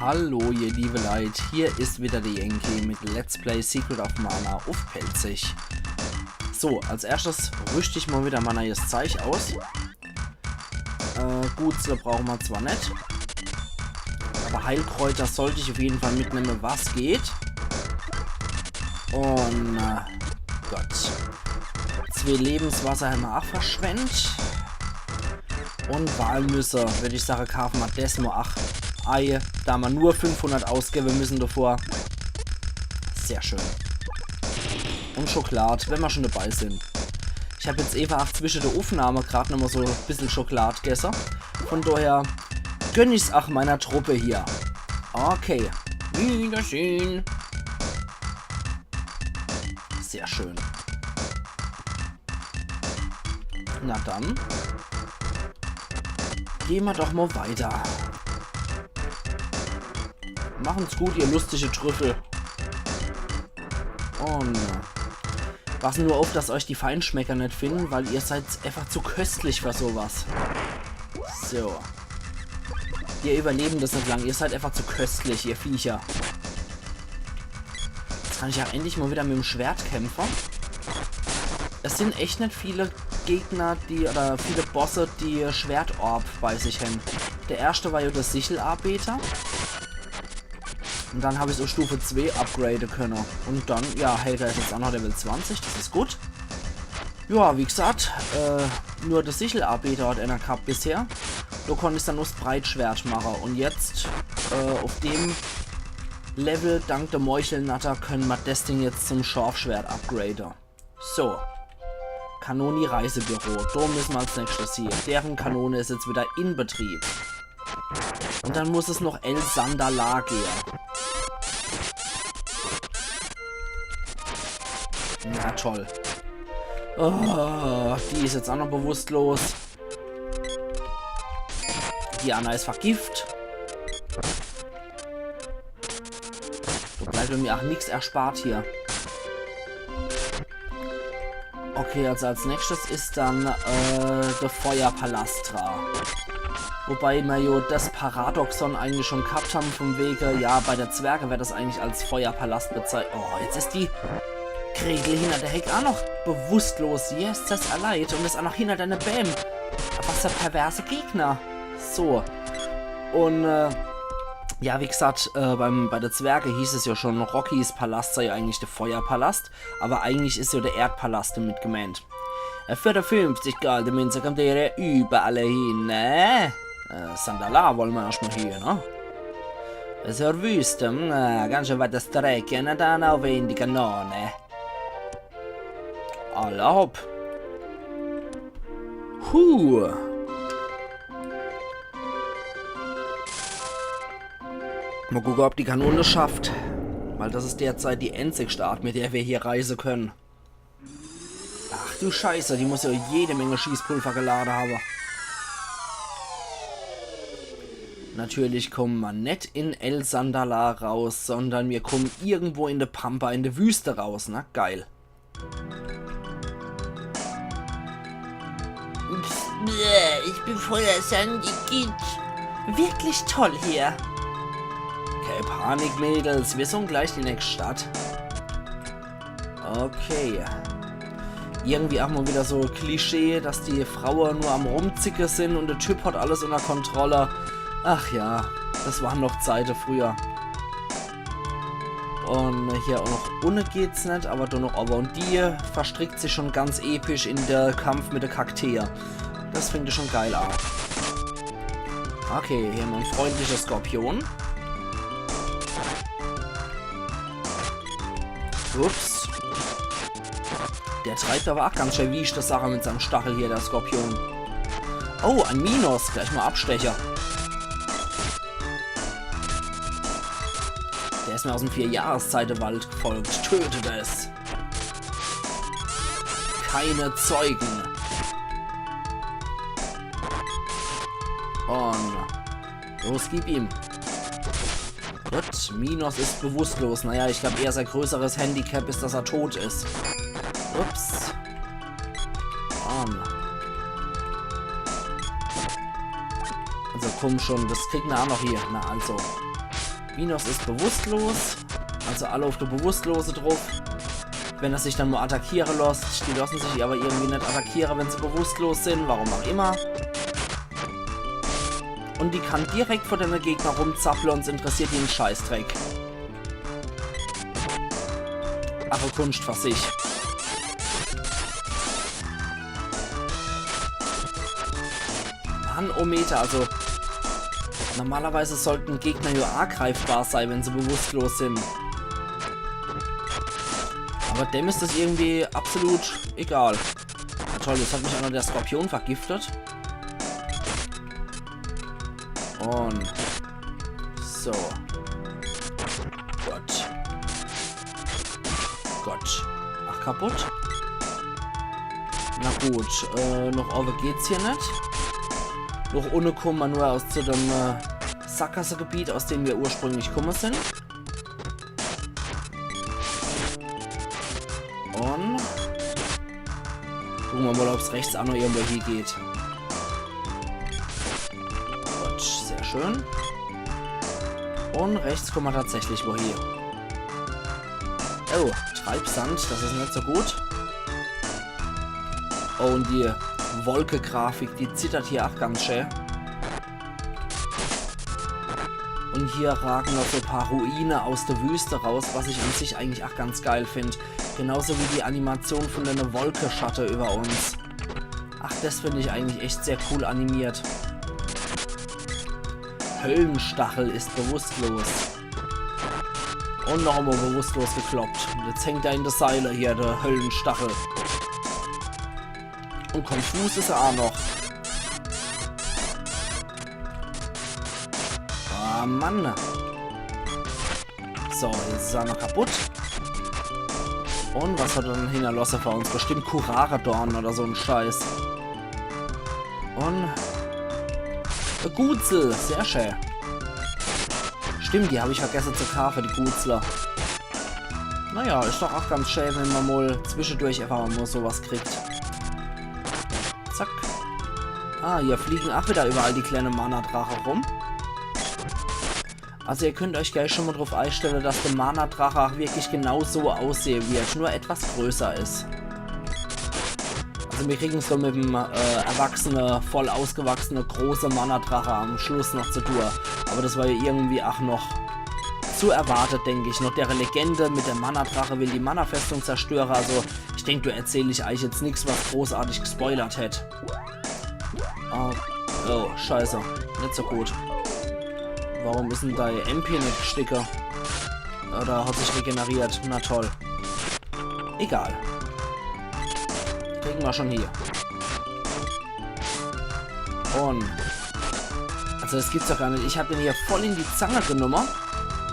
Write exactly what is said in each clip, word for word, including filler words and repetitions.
Hallo, ihr liebe Leit, hier is wieder de Yankee mit Let's Play Secret of Mana uff Pälzisch. So, als erschtes rüscht ich mol wieder mei neies Zeich aus. Äh, Gutsle brauche mer zwar net, awwer Heilkräuter sollt ich uff jeden Fall mitnemme, was geht. Un, äh, Gott. Zwee Lebenswasser hämmer ach verschwendt. Un Walnüsse, würd ich sage, kaafe mer des mol. Ach, Ei, do hämmer nur fünfhundert ausgewwe müsse devor. Sehr schön. Un Schokolad, wenn mer schun debei sin. Ich hab jetzt ewe ach zwische de Uffnahme grad nochmol so bissel Schokolad gesse. Vun doher gönn ich's ach meiner Truppe hier. Okay. Wiedersehn. Sehr schön. Na dann. Gehn mer doch mol weiter. Machen's gut, ihr lustige Trüffel. Un passt nur uff, dass eich die Feinschmecker net finne, weil ihr seid eifach zu köstlich für so was. So. Ihr überlewe des net lang, ihr seid eifach zu köstlich, ihr Viecher. Jetzt kann ich ach endlich mol wieder mit'm Schwert kämpfe. Es sin echt net viele Gegner, die, oder viele Bosse, die Schwertorb bei sich hän. De erschte war jo de Sichelarbeiter. Un dann hab ich's uff Stufe zwee upgrade könne. Un dann, ja, Helga is jetzt ach noch Level zwanzig, des is gut. Ja, wie gesacht, äh, nur de Sichelarbeiter hat ener gehabt bisher. Do konnt ich's dann uffs Breitschwert mache. Un jetzt, äh, uff dem Level, dank de Meuchelnatter, könne mer des Ding jetzt zum Scharfschwert upgrade. So. Kanoni Reisebüro. Do müsse mer als nächschtes hie. Deren Kanone is jetzt wieder in Betrieb. Un dann muss es noch El Sandala gehe. Na toll. Oh, die is jetzt ach noch bewusstlos. Die anner is vergift. Do bleibt mer ach nix erspart hier. Okay, also als nächschtes is dann, äh, de Feuerpalast dra. Wobei mer jo des Paradoxon eigentlich schun gehabt hän, vun wege, ja, bei de Zwerge werd des eigentlich als Feuerpalast bezeichnet. Oh, jetzt is die Gretel hinner de Heck ach noch bewusstlos. Yes, des is leid. Un is ach noch hinner dene Bääm. Was für perverse Gegner. So. Un, äh, ja, wie gesacht, äh, beim, bei de Zwerge hieß es jo schun, Rockys Palast sei jo eigentlich de Feuerpalast, awwer eigentlich is jo de Erdpalast demit gemeent. Äh, für de fünfzig Goldmünze kommt ihr hier überall hin, ne? Äh, Sandala wolle mer erscht mol hie, ne? Zur Wüste, hm, äh, ganz schön weite Strecke, na dann uff in die Kanone. Alla hopp. Huh. Mol gucke, ob die Kanone es schafft. Weil des is derzeit die änzigschde Art, mit der mer hier reise könne. Ach du Scheiße, die muss jo jede Menge Schießpulver gelade hawwe. Natürlich komme mer net in El Sandala raus, sondern mer komme irgendwo in de Pampa, in de Wüste raus. Na geil. Psst, bäh, ich bin voller Sand, igitt. Wirklich toll hier. Kee Panik, Mädels, mer sin gleich die nächscht Stadt. Okay. Irgendwie ach mol wieder so Klischee, dass die Fraue nur am Rumzicke sin un de Typ hat alles unner Kontrolle. Ach ja, des ware noch Zeite früher. Un hier ach noch unne geht's net, awwer do noch owwe. Un die verstrickt sich schun ganz episch in de Kampf mit de Kakteen. Des fängt schun geil an. Okay, hier hämmer en freundliche Skorpion. Ups. Der treibt awwer ach ganz schön wieschte Sache mit seim Stachel hier, de Skorpion. Oh, en Minos. Gleich mol absteche. Der is mer aus'm Vierjahreszeitewald gefolgt. Tötet es. Keine Zeugen. Un los, gib ihm. Gut, Minos is bewusstlos. Naja, ich glaab, eher sei größeres Handicap is, dass er tot is. Ups. Mann. Also komm schon, des kriegen mer ach noch hie. Na also. Minos is bewusstlos. Also alle uff de Bewusstlose druff. Wenn er sich dann mol attackiere losst, die losse sich awwer irgendwie net attackiere, wenn se bewusstlos sin, warum ach immer. Un die kann direkt vor denne Gegner rumzapple un 's interessiert die en Scheißdreck. Ach, e Kunscht for sich. Mann, oh Meter, also normalerweis sollte en Gegner jo angreifbar sei, wenn se bewusstlos sin. Awwer dem is des irgendwie absolut egal. Na toll, jetzt hat mich ach noch de Skorpion vergiftet. Un so. Gott. Gott. Ach, kaputt. Na gut, äh, noch owwe geht's hier net. Noch unne kumme mer nur aus zu dem, äh, Sackgassegebiet, aus dem mer ursprünglich kumme sin. Un gucke mer mol, ob's rechts ach noch irgendwo hiegeht. Gut, sehr schön. Un rechts kumme mer tatsächlich wohie. Oh, Treibsand, des is net so gut. Oh, un die Wolkegrafik, die zittert hier ach ganz schää. Un hier rage noch so paar Ruine aus de Wüste raus, was ich an sich eigentlich ach ganz geil find. Genauso wie die Animation vun denne Wolkeschatte üwwer uns. Ach, des find ich eigentlich echt sehr cool animiert. Höllenstachel is bewusstlos. Un noch emol bewusstlos gekloppt. Un jetzt hängt er in de Seile hier, de Höllenstachel. Un konfus is er ach noch. Ah, Mann. So, jetzt is er noch kaputt. Un was hat er dann hinnerlosse fer uns? Bestimmt Curare-Dorn oder so en Scheiß. Un e Gutsel, sehr schää. Stimmt, die hab ich vergesse zu kaafe, die Gutsler. Naja, is doch ach ganz schää, wenn mer mol zwischedurch äfach mol so was kriegt. Zack. Ah, hier fliege ach widder üwwerall die kleine Mana-Drache rum. Also ihr könnt eich gleich schun mol druff eistelle, dass de Mana-Drache ach wirklich genau so aussehe wird, nur etwas größer is. Also mir kriegen's so mit em, äh, erwachsene, voll ausgewachsene, große Mana-Drache am Schluss noch zu tue. Awwer des war jo irgendwie ach noch zu erwarte, denk ich. Noch dere Legende mit dem Mana-Drache will die Mana-Festung zerstöre. Also ich denk, do erzähl ich eich jetzt nix, was großartig gespoilert hätt. Oh, oh, scheiße. Net so gut. Warum is dann dei M P net gstiege? Oder hat sich regeneriert? Na toll. Egal. Kriege mer schun hie. Un also des gibt's doch gar net. Ich hab den hier voll in die Zange genumme.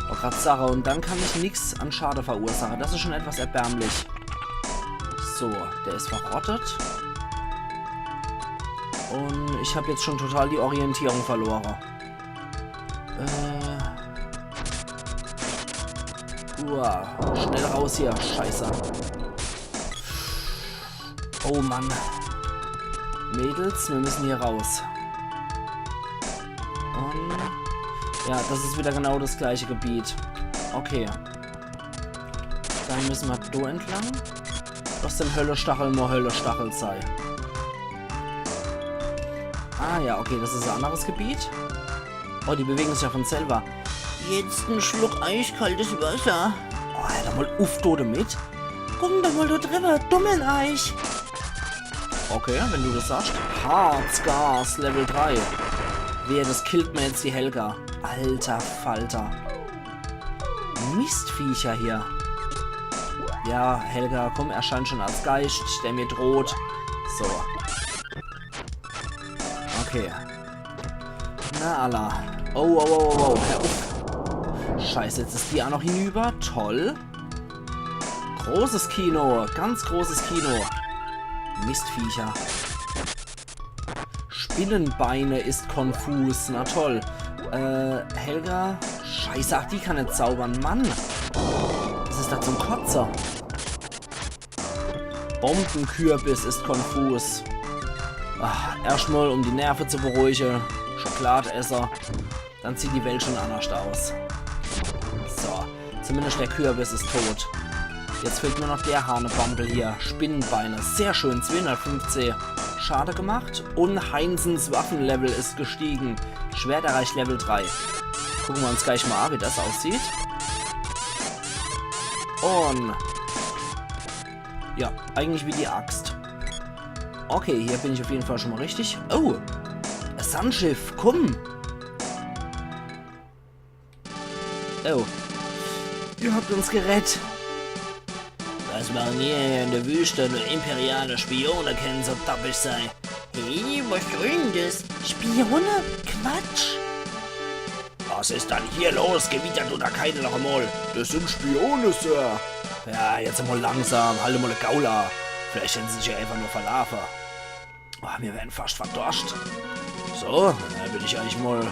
Wollt grad sage, un dann kann ich nix an Schade verursache. Des is schun etwas erbärmlich. So, der is verrottet. Un ich hab jetzt schun total die Orientierung verlore. Äh. Uah, schnell raus hier. Scheiße. Oh Mann. Mädels, mir misse hier raus. Un ja, des is widder genau des gleiche Gebiet. Okay. Dann misse mer do entlang. Loss den Höllestachel nur Höllestachel sei. Ah ja, okay, des is e anneres Gebiet. Oh, die bewege sich jo vun selwer. Jetzt en Schluck eischkaltes Wasser. Oh, hör doch mol uff do demit. Guck doch mol do driwwe, Dummeln-Eich. Okay, wenn du des sagsch. Harzgas Level drei. Wehe, des killt mer jetzt die Helga. Alter Falter. Mistviecher hier. Ja, Helga, komm, erschein schun als Geischt, der mir droht. So. Okay. Na, alla. Oh, oh, oh, oh, oh, hör uff. Scheiße, jetzt is die ach noch hinüber. Toll. Großes Kino, ganz großes Kino. Mistviecher. Spinnenbeine is konfus, na toll. Äh, Helga. Scheiße, ach, die kann net zaubere, Mann. Was is des zum Kotze? Bombenkürbis is konfus. Ah, erscht mol, um die Nerve zu beruhige, Schokolad esse. Dann sieht die Welt schun annerscht aus. Ja, zumindest der Kürbis is tot. Jetzt fehlt nur noch der Hanebambel hier. Spinnenbeine. Sehr schön. Zweihundertfünfzehn Schade gemacht. Und Heinsens Waffenlevel is gestiegen. Schwert erreicht Level drei. Gucke mer uns gleich mal an, wie das aussieht. Und ja, eigentlich wie die Axt. Okay, hier bin ich auf jeden Fall schon mal richtig. Oh, das Sunschiff, komm. Oh, ihr habt uns gerett. Was machen hier in der Wüste? Nur imperiale Spione kennen so dappisch sei. Hey, was soll denn das? Spione? Quatsch. Was is dann hier los? Gewitter tut da keine noch einmal. Das sind Spione, Sir. Ja, jetzt mal langsam. Halt mal de Gaul a. Vielleicht hätten sie sich ja einfach nur verlaafe. Oh, mir wären fast verdorscht. So, da bin ich eigentlich mal.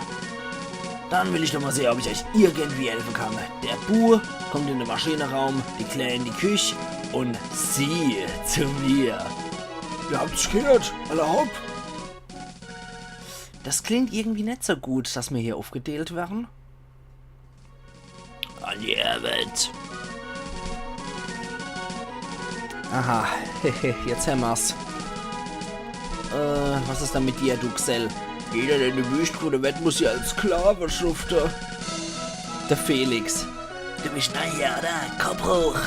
Dann will ich doch mal sehen, ob ich euch irgendwie helfen kann. Der Bu kommt in den Maschinenraum, die Klää in die Küch und sie zu mir. Ihr habt's gehört, alla hopp. Das klingt irgendwie net so gut, dass mir hier aufgedeelt werden. An die Arbeit. Aha, jetzt hämmer's. Äh, was is dann mit dir, du Gsell? Jeder, der in de Wüst kunnt, muss hier als Sklave schufte. Der Felix. Du bist neu hier, oder? Kopp hoch.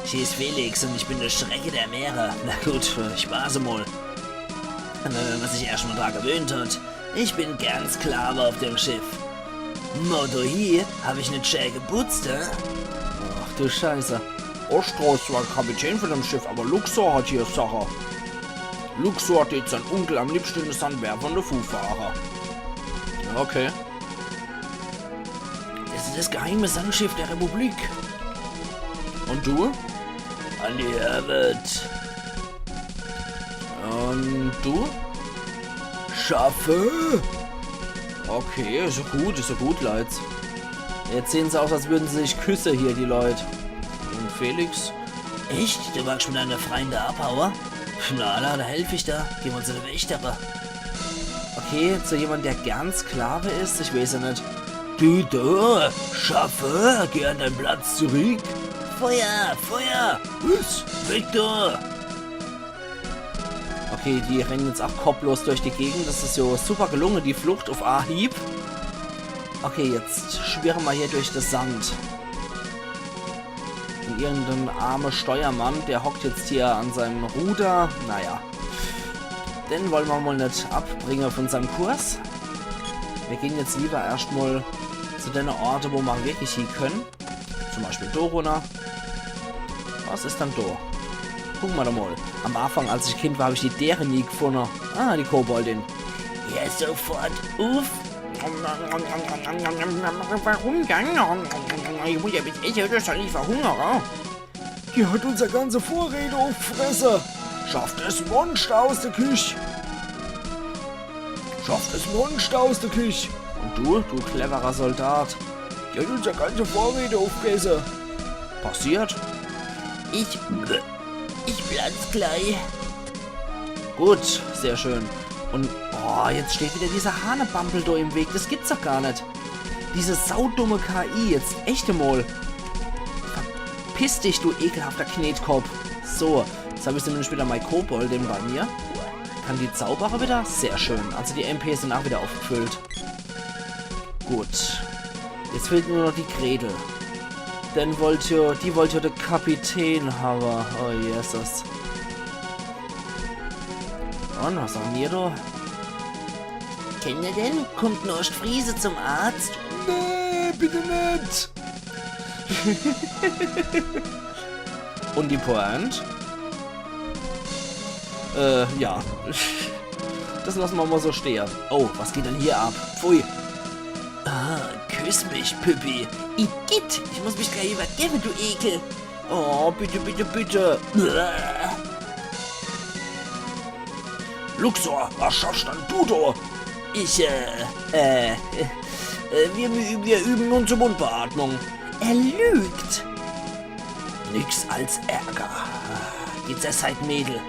Ich heeß Felix und ich bin der Schrecke der Meere. Na gut, ich war's mal. Aber wenn man sich erst mal dran gewöhnt hat, ich bin gern Sklave auf dem Schiff. Motto hier, hab ich net schää geputzt, hä? Ach du Scheiße. Ostros war Kapitän von dem Schiff, aber Luxor hat hier Sache. Luxor tät sein Unkel am liebsten in de Sand werfe und davonfahre. Okay. Das is das geheime Sandschiff der Republik. Und du? An die Arbeit. Und du? Schaffe? Okay, is so gut, is so gut, Leute. Jetzt sehen sie aus, als würden sie sich küsse hier, die Leute. Und Felix? Echt? Du magst mit deine Freunde abhaue? Na, na, da helf ich da. Geh mal zu de Wächtere. Okay, zu jemand, der gern Sklave is, ich weiß ja net. Du da, Schaffe, geh an deinen Platz zurück. Feuer, Feuer. Was? Weg da. Okay, die rennen jetzt auch kopplos durch die Gegend. Das is jo super gelungen, die Flucht auf Ahieb. Okay, jetzt schwirren mer hier durch de Sand. Und irgendein armer Steuermann, der hockt jetzt hier an seinem Ruder. Naja. Den wollen mer mal net abbringen von seinem Kurs. Wir gehen jetzt lieber erst mal zu den Orten, wo mer wirklich hin können. Zum Beispiel do runner. Was is dann do? Gucken mer doch mal. Am Anfang, als ich Kind war, hab ich die Dere nie gefunden. Ah, die Koboldin. Ja, sofort. Uff. Warum dann? Ich muss ja bis Ende wahrscheinlich verhungern. Die hat unser ganze Vorräte aufgefresse. Schafft das Monster aus der Küch. Schafft das Monster aus der Küch. Und du, du cleverer Soldat. Die hat unser ganze Vorräte aufgefresse. Passiert. Ich, ich platz gleich. Gut, sehr schön. Und, oh, jetzt steht wieder dieser Hanebambel do im Weg. Das gibt's doch gar net. Diese saudumme K I jetzt. Echt emol. Verpiss dich, du ekelhafter Knetkopp. So, jetzt hab ich zumindest wieder mei Koboldin bei mir. Kann die zaubere wieder? Sehr schön. Also die M Ps sind auch wieder aufgefüllt. Gut. Jetzt fehlt nur noch die Gretel. Den wollt jo, die wollt jo de Kapitän hawwe. Oh Jesus. Und was haben wir do? Kennt ihr den? Kommt ein Ostfriese zum Arzt? Nee, bitte net. Und die Pointe? Äh, ja. Das lassen wir mal so stehen. Oh, was geht denn hier ab? Pfui. Ah, küss mich, Püppi. Igitt, ich muss mich gleich übergeben, du Ekel. Oh, bitte, bitte, bitte. Uah. Luxor, was schaffst denn du da? Ich, äh, äh, äh, wir, wir üben unsere Mundbeatmung. Er lügt. Nix als Ärger. Geht's, ihr seid Mädel?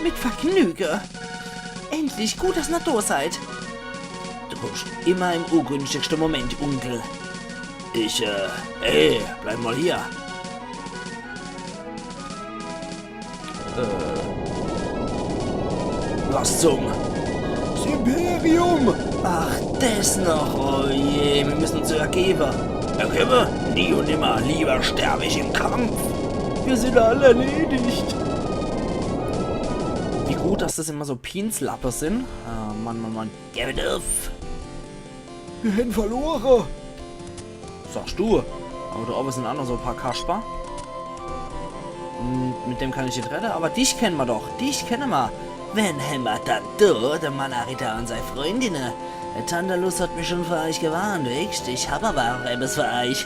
Mit Vergnüge. Endlich, gut, dass ihr da seid. Du kommst immer im ungünstigsten Moment, Unkel. Ich, äh, ey, bleib mal hier. Äh. Was zum? Das Imperium! Ach, das noch. Oh je, wir müssen uns ergeben. Ergeben? Nie und nimmer. Lieber sterbe ich im Kampf. Wir sind alle erledigt. Wie gut, dass das immer so Peenslappe sind. Ah, Mann, Mann, Mann. Give it up. Wir haben verloren. Sagst du? Aber da oben sind auch noch so ein paar Kasper. Hm, mit dem kann ich nicht reden, aber dich kennen wir doch. Dich kennen wir. Wen haben wir da? Du, der Mannerita und seine Freundinnen. Der Tantalus hat mich schon vor euch gewarnt, echt? Ich hab aber auch etwas für euch.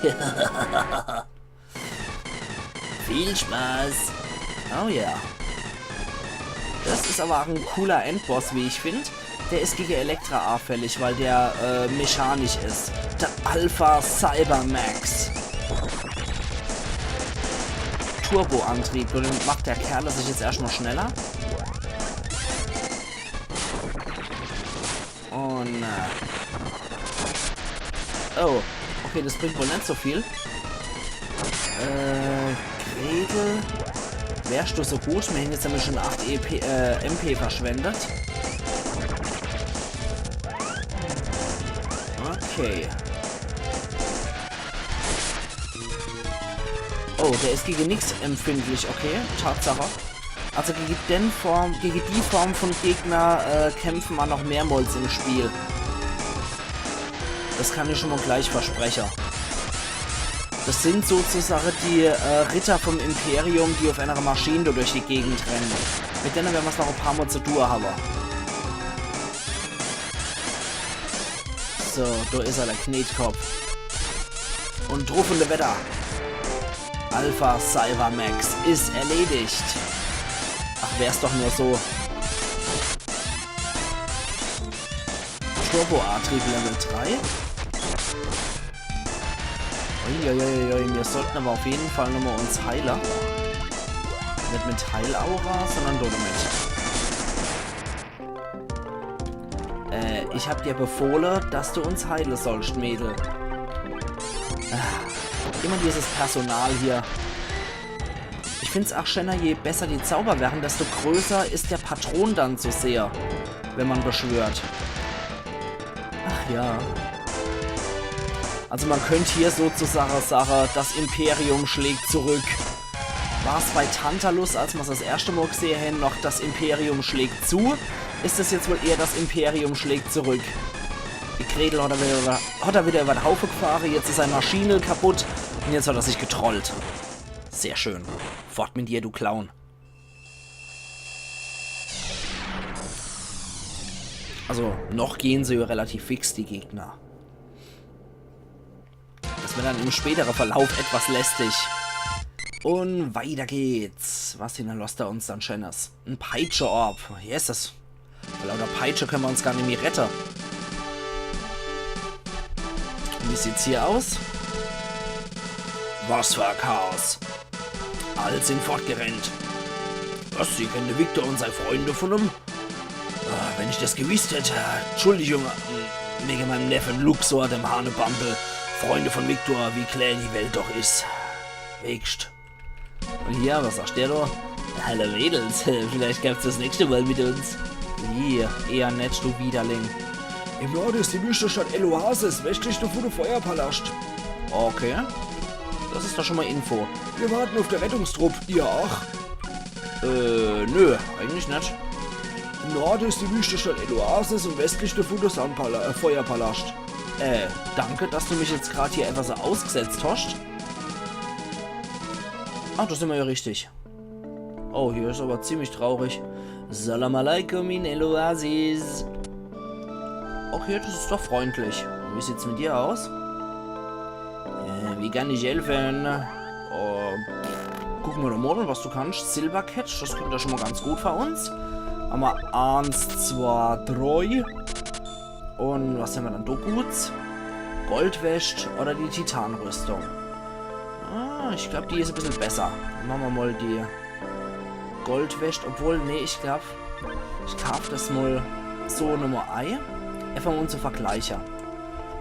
Viel Spaß. Oh ja. Das ist aber auch ein cooler Endboss, wie ich finde. Der ist gegen Elektra anfällig, weil der äh, mechanisch ist. Der Alpha Cybermax. Turboantrieb. Dann macht der Kerl sich jetzt erstmal schneller. Und äh, oh, okay, das bringt wohl nicht so viel. Äh, Gretel, wärst du so gut? Wir haben jetzt nämlich schon acht E P, äh, M P verschwendet. Okay. Oh, der ist gegen nix empfindlich, okay. Tatsache. Also gegen den Form, gegen die Form von Gegner äh, kämpfen wir noch mehrmals im Spiel. Das kann ich schon mal gleich versprechen. Das sind sozusagen die äh, Ritter vom Imperium, die auf einer Maschine durch die Gegend rennen. Mit denen werden wir es noch ein paar Mal zu tun haben. So, da ist er, der Knetkopf. Und druff und weiter. Alpha Cybermax ist erledigt. Ach, wär's doch nur so. Turboantrieb Level drei. Uiuiui, wir sollten aber auf jeden Fall nochmal uns heilen. Nicht mit Heilaura, sondern nur damit. Äh, ich hab dir befohlen, dass du uns heilen sollst, Mädel. Ah, immer dieses Personal hier. Ich find's auch schöner, je besser die Zauber werden, desto größer ist der Patron dann zu sehen, wenn man beschwört. Ach ja. Also man könnte hier sozusagen sagen, das Imperium schlägt zurück. War's bei Tantalus, als mer's das erste Mal gesehen haben, noch das Imperium schlägt zu, ist es jetzt wohl eher das Imperium schlägt zurück. Die Gretel hat er wieder, hat er wieder über den Haufen gefahren, jetzt ist seine Maschine kaputt und jetzt hat er sich getrollt. Sehr schön. Fort mit dir, du Clown. Also, noch gehen sie ja relativ fix, die Gegner. Das wird dann im späteren Verlauf etwas lästig. Und weiter geht's. Was hinterlässt er uns dann Schönes? Ein Peitsche-Orb. Yes, das. Vor lauter Peitsche können wir uns gar nicht mehr retten. Wie sieht's hier aus? Was für ein Chaos. Alle sind fortgerennt. Was, sie kennen Victor und seine Freunde von ihm? Ah, wenn ich das gewusst hätte. Entschuldigung, wegen meinem Neffen Luxor, dem Hanebambel. Freunde von Victor, wie klein die Welt doch ist. Wächst. Und hier, was sagt der da? Hallo Mädels, vielleicht klappt's das nächste Mal mit uns. Wie, eher nett, du Widerling. Im Norden ist die Wüste statt Eloasis, westlich davon der Feuerpalast. Okay. Das ist doch schon mal Info. Wir warten auf den Rettungstrupp. Ihr auch? Äh, nö, eigentlich nicht. Im Norden ist die Wüste statt Eloasis und westlich davon der Sandpala äh, Feuerpalast. Äh, danke, dass du mich jetzt grad hier etwas ausgesetzt hast. Ah, da sind wir ja richtig. Oh, hier ist aber ziemlich traurig. Salam alaikum in Eloasis. Okay, das ist doch freundlich. Wie sieht's mit dir aus? Äh, wie kann ich helfen? Oh, gucken wir doch mal, was du kannst. Silbercat, das klingt ja schon mal ganz gut für uns. Haben wir eins, zwei, drei. Und was haben wir dann da Guts? Goldwest oder die Titanrüstung? Ah, ich glaub, die ist ein bisschen besser. Machen wir mal die Goldwest. Obwohl, nee, ich glaub, ich kauf das mal so nochmal ei. Einfach mal um zu vergleichen.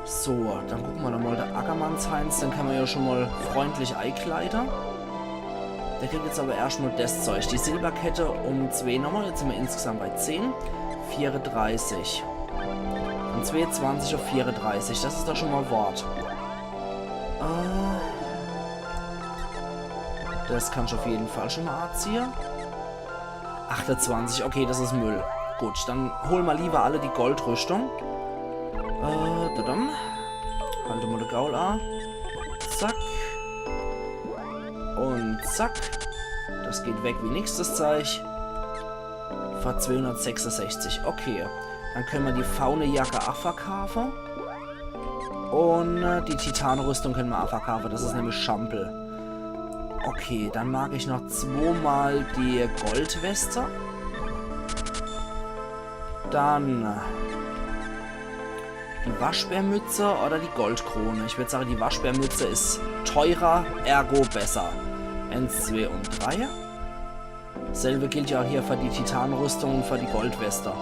So, dann gucke mer nochmal, der Ackermanns Heinz, den kenne mer ja schon mal freundlich eikleide. Der kriegt jetzt aber erscht mal des Zeug. Die Silberkette um zwee nochmal, jetzt sin mer insgesamt bei zehn. Vierunddreißig. Von zweeundzwanzig auf vierunddreißig, des is doch schon mal Wort. Äh, des kann ich auf jeden Fall schon mal anziehe. Achtundzwanzig, okay, des is Müll. Gut, dann hole mer lieber alle die Goldrüstung. Äh, dadam. Halt mal de Gaul a. Zack. Und zack. Des geht weg wie nix, des Zeug. Für zweehunnertsechsunsechzig, okay. Dann kenne mer die Faunejacke a verkaafe. Und äh, die Titanrüstung kenne mer a verkaafe, des is nämlich Schampel. Okay, dann mag ich noch zwomal die Goldweste. Dann äh, die Waschbärmütze oder die Goldkrone. Ich würd sage, die Waschbärmütze is teurer, ergo besser. Eins, zwee und drei. Selbe gilt ja auch hier für die Titanrüstung und für die Goldweste.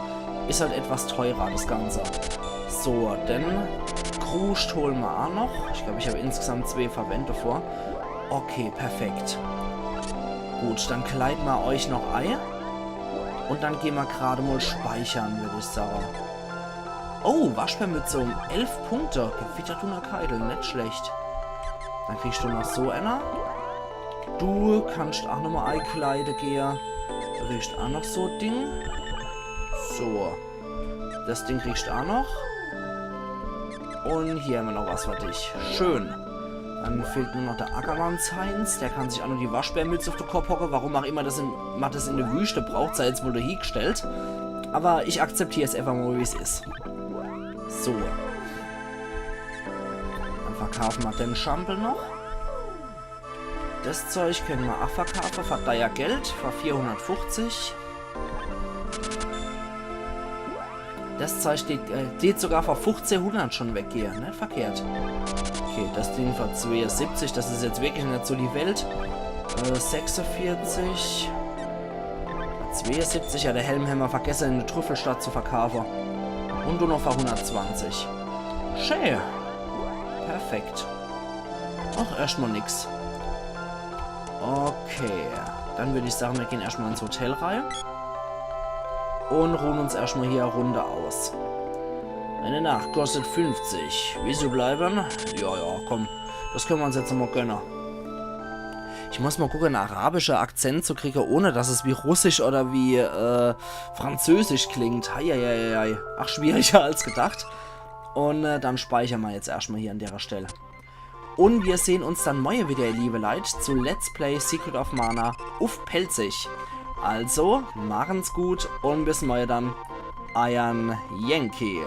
Is halt etwas teurer, des Ganze. So, den Kruscht hole mer a noch. Ich glaub, ich hab insgesamt zwee verwendet vor. Okay, perfekt. Gut, dann kleide mer euch noch ei. Und dann geh mer grad mal speichere, würd ich sage. Oh, Waschbärmütze um elf Punkte. Gewitterdunnerkeidel, net schlecht. Dann kriegst du noch so einer. Du kannst auch nochmal eikleide gehe. Du kriegst auch noch so Ding. So. Des Ding kriegst auch noch. Und hier hämmer noch was für dich. Schön. Dann fehlt nur noch der Ackermanns Heinz. Der kann sich auch noch die Waschbärmütze auf de Kopp hocke. Warum auch immer des in, mer des in de Wüste braucht, sei jetzt mal do hiegestellt. Aber ich akzeptier's einfach mal, wie's is. So. Dann verkaafe mer den Schampel noch. Des Zeug kenne mer a verkaafe, für deier Geld, für vierhunnertfuchzig. Des Zeug steht, äh, steht sogar für fuchzehhunnert schon weg hier, net verkehrt. Okay, des Ding für zweeunsiebzig, des is jetzt wirklich net so die Welt. Äh, sechsevierzig. Zweeunsiebzig, ja, de Helm hämmer vergesse in de Trüffelstadt zu verkaafe. Und du noch für hunnertzwanzig. Schee. Perfekt. Ach, erscht mal nix. Okay. Dann würd ich sage, mir gehn erscht mal ins Hotel rei. Und ruhen uns erscht mal hier e Runde aus. Eine Nacht kostet fünfzig. Willst du bleiben? Ja, ja, komm. Des kenne mer uns jetzt noch mal gönne. Ich muss mal gucke, en arabische Akzent zu kriege, ohne dass es wie Russisch oder wie äh, Französisch klingt. Heieieiei. Ach, schwieriger als gedacht. Und äh, dann speichere mer jetzt erscht mal hier an derer Stell. Und mir sehn uns dann morje wieder, ihr liebe Leit, zu Let's Play Secret of Mana uff Pälzisch. Also, machen's gut und bis morje dann. Eier Yankee.